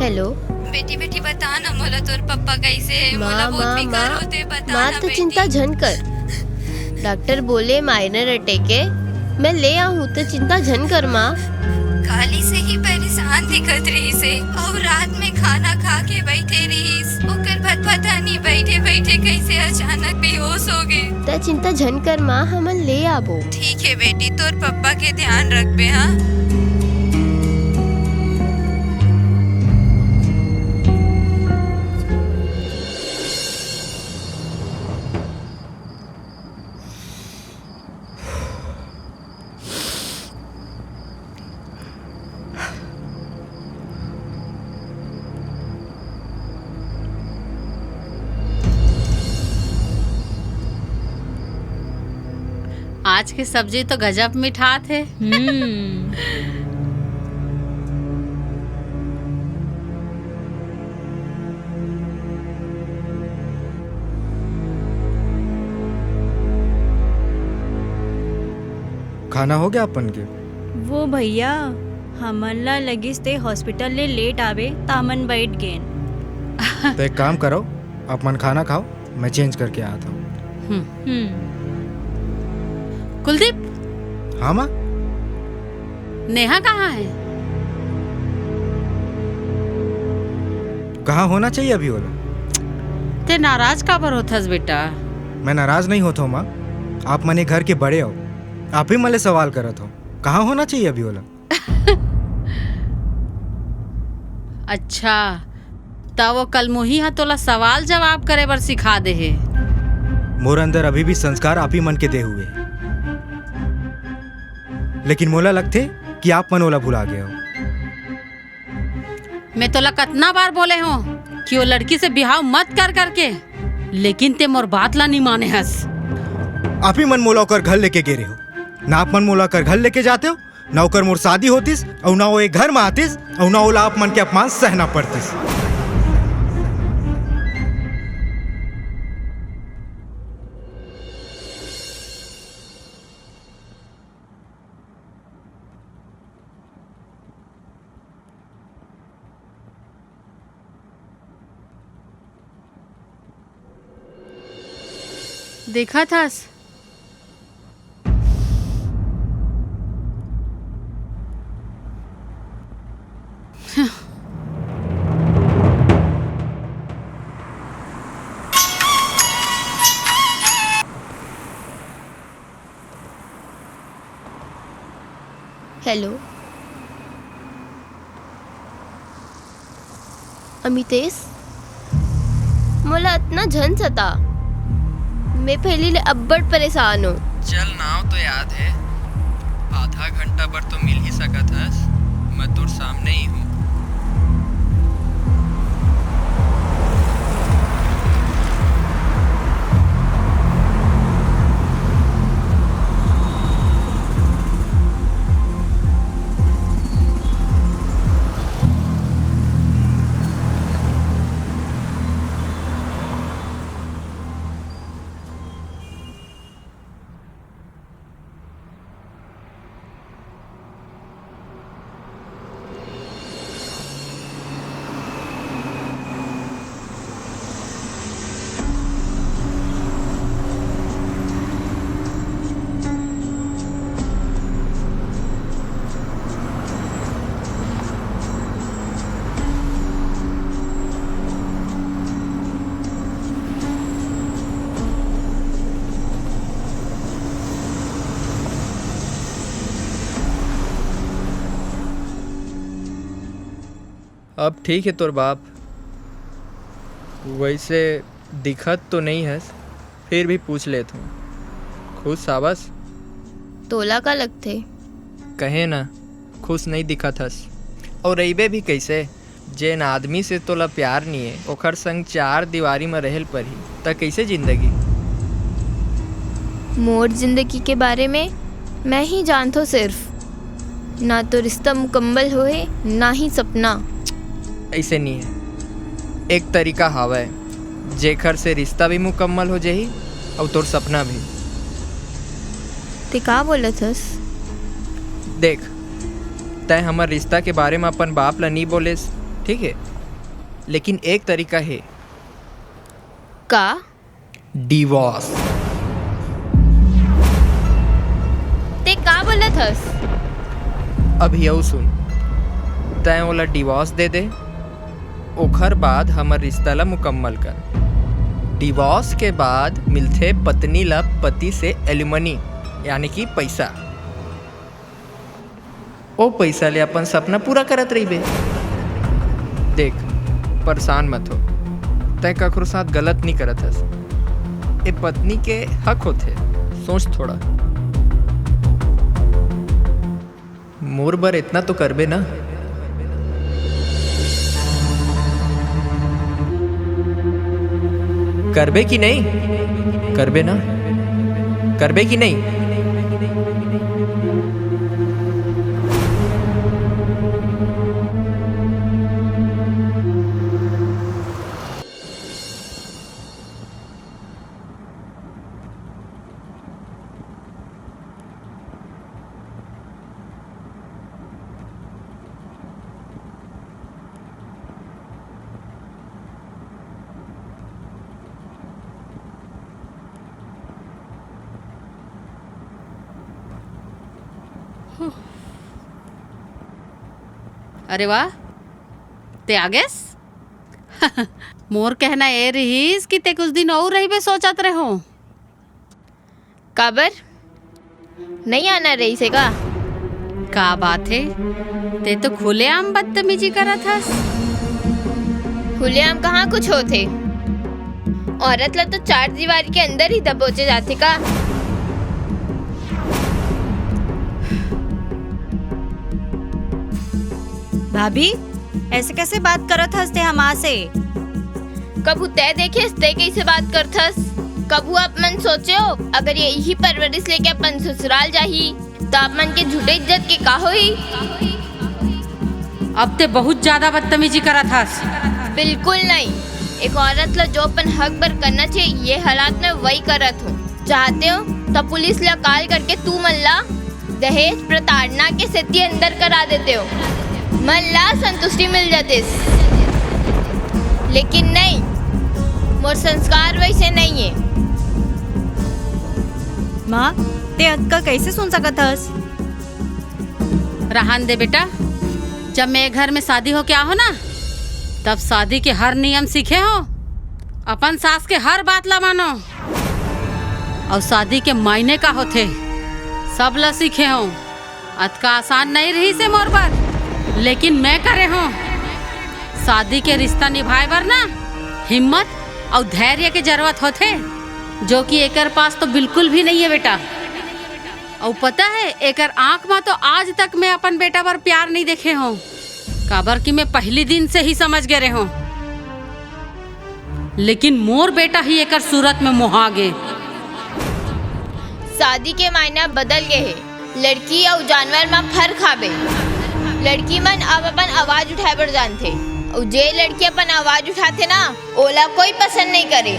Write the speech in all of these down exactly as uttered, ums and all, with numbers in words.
Hello. बेटी, बेटी, बता ना मोला, तोर पप्पा कैसे हे? माँ, मोला बहुत माँ, फिकर माँ, होथे, बता माँ, ना तू बेटी। चिंता झन कर। डॉक्टर बोले माइनर अटैक हे, मैं ले आहूँ, तू चिंता झन कर माँ। काली से ही परेशान दिखत रहिस हे, अउ रात में खाना खा के बैठे रहिस, ओकर बाद पता नहीं बैठे बैठे कैसे अचानक बेहोश हो गे। तू चिंता झन कर माँ, हमन ले आबो। ठीक हे बेटी, तोर पप्पा के ध्यान रखबे, हाँ? आज के सब्जी तो गजब मिठात हे। हम्म। खाना हो गया अपन के? वो भैया, हमन ला लगिस ते हॉस्पिटल ले लेट आवे, त हमन बैठ गेन। तो एक काम करो, अपन खाना खाओ, मैं चेंज करके आता हूँ। हम्म। हम्म। कुलदीप। हाँ माँ। नेहा कहाँ हे? कहाँ होना चाहिए अभी ओला? ते नाराज काबर होथस बेटा? मैं नाराज नहीं होत हूँ माँ, आप मन ए घर के बड़े हो, आप ही मन ले सवाल करत हो। कहाँ होना चाहिए अभी ओला? अच्छा, त वो कलमुही ह तोला सवाल जवाब करे बर सिखा दे हे। मोर अंदर अभी भी संस्कार आप ही मन के दे हुए हे। लेकिन मोला लगथे कि आप मन ओला भुला गए हो। मैं तोला कतना बार बोले हूँ कि वो लड़की से बिहाव मत कर करके, लेकिन ते मोर बात ला नहीं माने हस। आप ही मन मोला ओकर घर लेके गे रहे हो, ना आप मन मोला ओकर घर लेके जाते हो, ना ओकर मोर शादी होतिस, अउ ना वो ए घर म आतिस, अउ ना ओला आप मन के अपमान सहना पड़तिस। देखत हस? हेलो। अमितेश, मोला अतना झन सता। मैं पहिली ले अब्बड़ परेशान हूँ। चल, नाव तो याद हे। आधा घंटा बर तो मिल ही सकत हस। मैं तोर सामने ही हूँ। अब ठीक हे तोर बाप, वैसे दिखत तो नहीं हस, फिर भी पूछ लेत हूँ, खुश हावस? तोला का लगथे? कहे ना, खुश नहीं दिखत हस। और रहिबे भी कैसे? जेन आदमी से तोला प्यार नहीं है, ओखर संग चार दीवारी में रहल परही, त कैसे जिंदगी? मोर जिंदगी के बारे में मैं ही जानथो सिर्फ। ना तो रिश्ता मुकम्मल होए, ना ही सपना। ऐसे नहीं है, एक तरीका हावय, जेखर से रिश्ता भी मुकम्मल हो जाही अउ तोर सपना भी। ते का बोलत हस? देख, तैं हमर रिश्ता के बारे में अपन बाप ला नी बोलेस, ठीक है? लेकिन एक तरीका हे। का? डिवोर्स। ते का बोलत हस? अभी अउ सुन, तैं ओला डिवोर्स दे दे, ओखर बाद हमर रिश्ता ला मुकम्मल कर। डिवोर्स के बाद मिलथे पत्नी ला पति से एलिमनी, यानी कि पैसा। ओ पैसा ले अपन सपना पूरा करत रहिबे। देख, परेशान मत हो, तैं कखरो साथ गलत नहीं करत हस। ए पत्नी के हक होथे, सोच थोड़ा। मोर बर इतना तो करबे ना। करबे कि नहीं? करबे ना? करबे कि नहीं? अरे वाह, ते आ गेस। मोर कहना ए रहिस कि ते कुछ दिन अउ रहिबे सोचत रहो। काबर? नहीं आना रहिस हे का? का बात हे? ते तो खुलेआम बदतमीजी करत हस। खुलेआम कहाँ कुछ होथे? औरत ला तो चार दीवारी के अंदर ही दबोचे जाथे का? भाभी, ऐसे कैसे बात करत हस ते हमा से? कभू तै देखेस, तै कैसे बात करथस? कभू आप मन सोचे हो, अगर यही परवरिश लेके अपन ससुराल जाही, तो आप मन के झूठे इज्जत के का होही? अब ते बहुत ज्यादा बदतमीजी करत हस। बिल्कुल नहीं। एक औरत ला जो अपन हक बर करना चाहिए, ये हालात में वही करत हो। चाहते हो तो पुलिस ला कॉल करके तू मन ला दहेज प्रताड़ना के सेती अंदर करा देते हो, मन ला संतुष्टि मिल जातिस। लेकिन नहीं, मोर संस्कार वैसे नहीं है। माँ, ते अतका कैसे सुन सकत हस? रहन दे बेटा, जब मैं घर में शादी होके आहो ना, तब शादी के हर नियम सीखे हो, अपन सास के हर बात ला मानो, और शादी के मायने का होथे, सब ला सीखे हो। अतका आसान नहीं रहिस हे मोर बर, लेकिन मैं करे हो। शादी के रिश्ता निभाए बर ना हिम्मत और धैर्य के जरूरत होथे, जो कि एकर पास तो बिल्कुल भी नहीं है बेटा। अउ पता है, एकर आँख म तो आज तक मैं अपन बेटा बर प्यार नहीं देखे हों, काबर कि मैं पहली दिन से ही समझ गे रेहों। लेकिन मोर बेटा ही एकर सूरत में मोहा गे। शादी के मायना बदल गे हे। लड़की अउ जानवर म फर्क हावे। लड़की मन अब अपन आवाज उठाए बर जानथे, अउ जे लड़की अपन आवाज उठाथे ना, ओला कोई पसंद नहीं करे।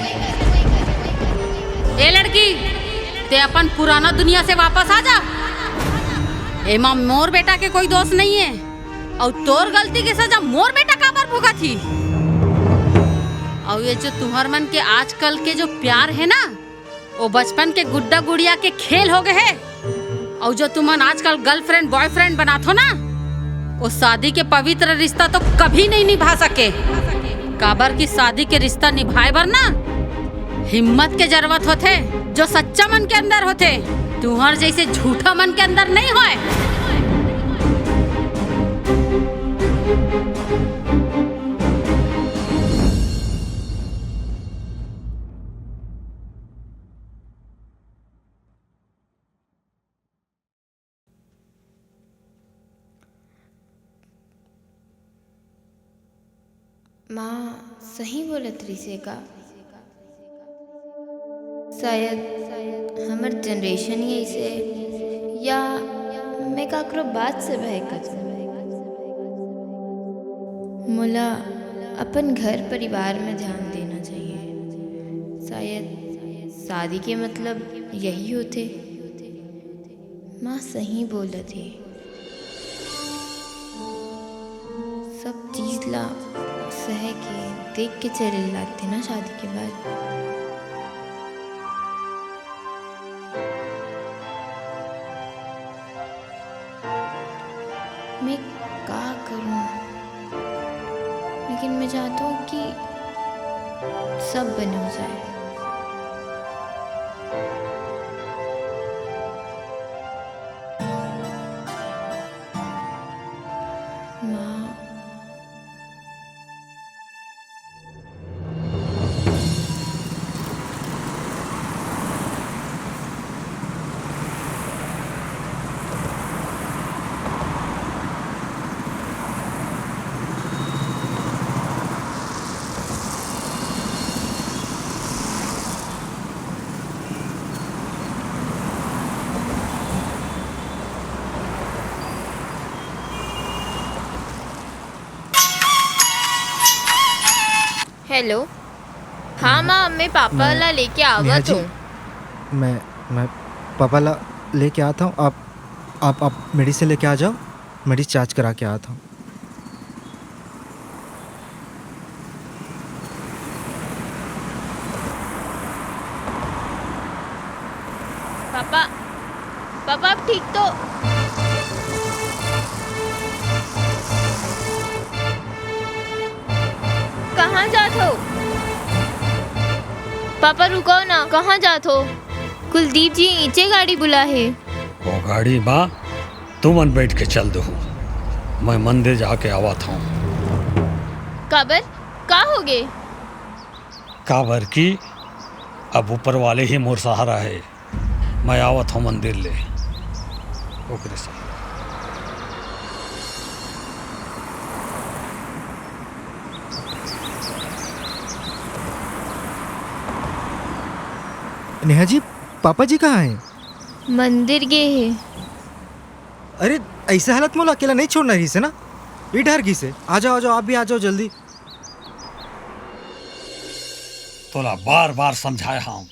ए लड़की, ते अपन पुराना दुनिया से वापस आ जा। एमा मोर बेटा के कोई दोष नहीं है, अउ तोर गलती के सजा मोर बेटा काबर भुगत ही? अउ ये जो तुम्हर मन के आजकल के जो प्यार है ना, वो बचपन के गुड्डा गुड़िया के खेल हो गए है। अउ जो तुमन आजकल गर्लफ्रेंड बॉयफ्रेंड बनाथो ना, वो शादी के पवित्र रिश्ता तो कभी नहीं निभा सके, काबर कि शादी के रिश्ता निभाए बर ना हिम्मत के जरूरत होथे, जो सच्चा मन के अंदर होथे, तुहर जैसे झूठा मन के अंदर नहीं होए। माँ सही बोलत रहिसे का? शायद हमर जनरेशन ही ऐसे, या मैं काकरो बात से बहकत हूँ। मोला अपन घर परिवार में ध्यान देना चाहिए। शायद शादी के मतलब यही होथे। माँ सही बोलत हे, सब चीज ला सहे के देख के चले लाते ना शादी के बाद। मैं का करूं? लेकिन मैं चाहता हूं कि सब बने हो जाए। माँ। हेलो। हाँ माँ, मैं पापा ला लेके आवत हूँ। मैं मैं पापा ला लेके आत हूँ। आप आप आप मेडिसिन लेके आ जाओ, मेडिसिन चार्ज करा के आत हूँ। पापा, पापा, आप ठीक तो? कहाँ जात हो? पापा, रुको ना, कहाँ जात हो? कुलदीप जी इचे गाड़ी बुला हे। वो गाड़ी बा, तुमन बैठ के चल दो, मैं मंदिर जाके आवत हूँ। काबर? का होगे? काबर कि अब ऊपर वाले ही मोर सहारा है। मैं आवत हूँ मंदिर ले। ओकरे सहारा। नेहा जी, पापा जी कहाँ हैं? मंदिर गे हे। अरे, ऐसे हालत में अकेला नहीं छोड़ना रहिस हे ना, ये डर गिस हे। आ जाओ, आ जाओ, आप भी आ जाओ जल्दी। तोला बार बार समझाए हंव,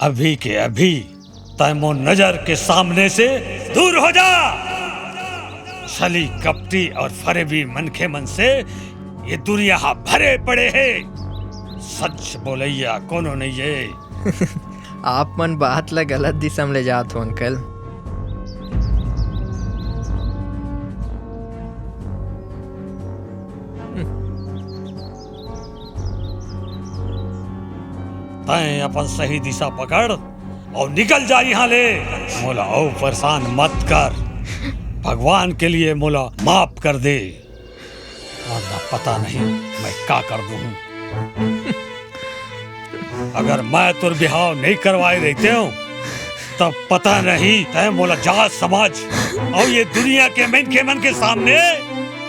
अभी के अभी तय मोर नजर के सामने से दूर हो जा। छली कपटी और फरेबी मनखे मन से ये दुनिया हा भरे पड़े हे। सच बोलैया कोनो नहीं हे। आप मन बात ला गलत दिशा में ले जात हो अंकल। तैं अपन सही दिशा पकड़ और निकल जा यहाँ ले। मोला अउ परेशान मत कर। भगवान के लिए मोला माफ कर दे, वरना पता नहीं मैं का कर दूँ। अगर मैं तोर बिहाव नहीं करवाए रहितेंव, तब पता नहीं तैं मोला जात समझ और ये दुनिया के मनखे मन के सामने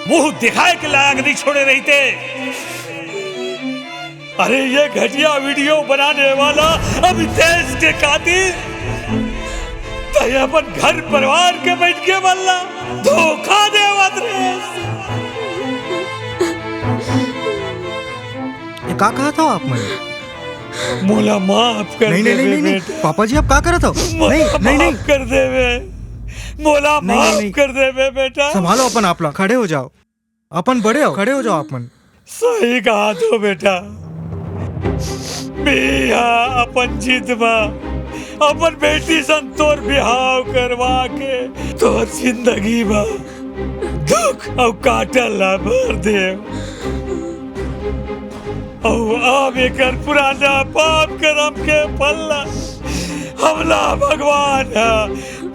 मुंह दिखाए के लायक नहीं छोड़े रहिते। अरे, ये घटिया वीडियो बनाने वाला अमितेश के कातिल, तैं अपन घर परिवार के बैठ के मल्ला धोखा देवत रहे। ये का कहा था आप मन? मोला माफ कर नहीं, नहीं, देवे नहीं, नहीं, बेटा। पापा जी, आप का करत हो? मोला नहीं, नहीं, नहीं। माफ कर देवे। मोला नहीं, नहीं, माफ नहीं। कर देवे बेटा। संभालो अपन आप ला, खड़े हो जाओ। अपन बड़े हो, खड़े हो जाओ आप मन। सही कहा तो बेटा, मेहा अपन जिद म अपन बेटी सन तोर बिहाव करवा के तोर जिंदगी म दुख अउ कांटा ला भर दे। अउ अब एकर पुराना पाप करम के फल ला हमला भगवान ह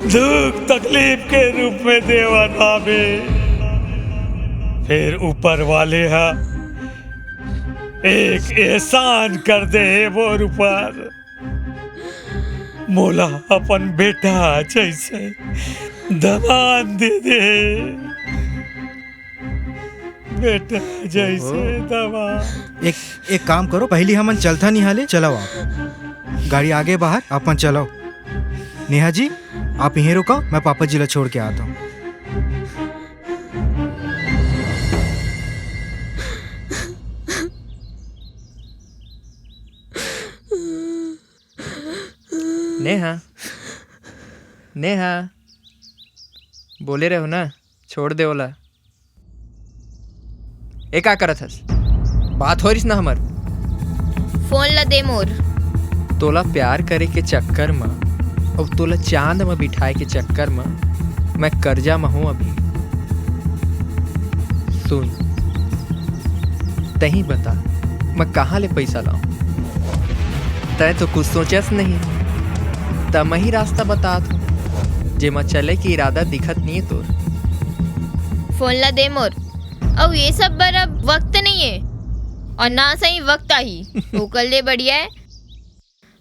दुख तकलीफ के रूप में देवत हावे। फिर ऊपर वाले ह एक एहसान कर दे हे मोर ऊपर, मोला अपन बेटा जैसे दमान दे दे। बेटा जैसे ओहो। दवा। एक, एक काम करो, पहली हमन चलथन इहाँ ले, चलाओ आप। गाड़ी आगे बाहर, अपन चलाओ। नेहा जी, आप इहें रुको, मैं पापा जी ला छोड़ के आत हूँ। नेहा, नेहा, बोले रहो ना, छोड़ दे ओला। ए, का करत हस? बात हो रिस ना हमर। फोन ला दे मोर। तोला प्यार करे के चक्कर म, अउ तोला चांद म बिठाए के चक्कर म, मैं कर्जा म हूँ अभी। सुन, तही बता, मैं कहाँ ले पइसा लाऊं? तैं तो कुछ सोचस नहीं, त मैं ही रास्ता बतात हूँ, जेमा चले के इरादा दिखत नहीं है तोर। फोन ला दे मोर। अउ ये सब बर अब वक्त नहीं है, और ना सही वक्त आही। ओकर ले बढ़िया है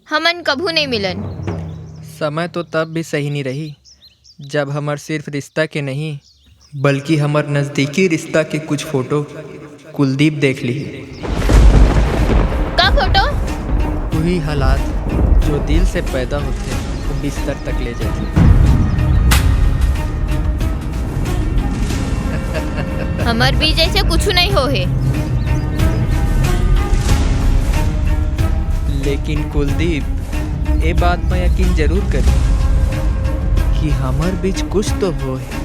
हमन कभू नहीं मिलन। समय तो तब भी सही नहीं रही, जब हमर सिर्फ रिश्ता के नहीं, बल्कि हमर नजदीकी रिश्ता के कुछ फोटो कुलदीप देख ली। का फोटो? वही हालात जो दिल से पैदा होते, वो बिस्तर तक ले जाते। हमर बीच ऐसे कुछ नहीं हो है। लेकिन कुलदीप, ए बात में यकीन जरूर करी कि हमर बीच कुछ तो हो है।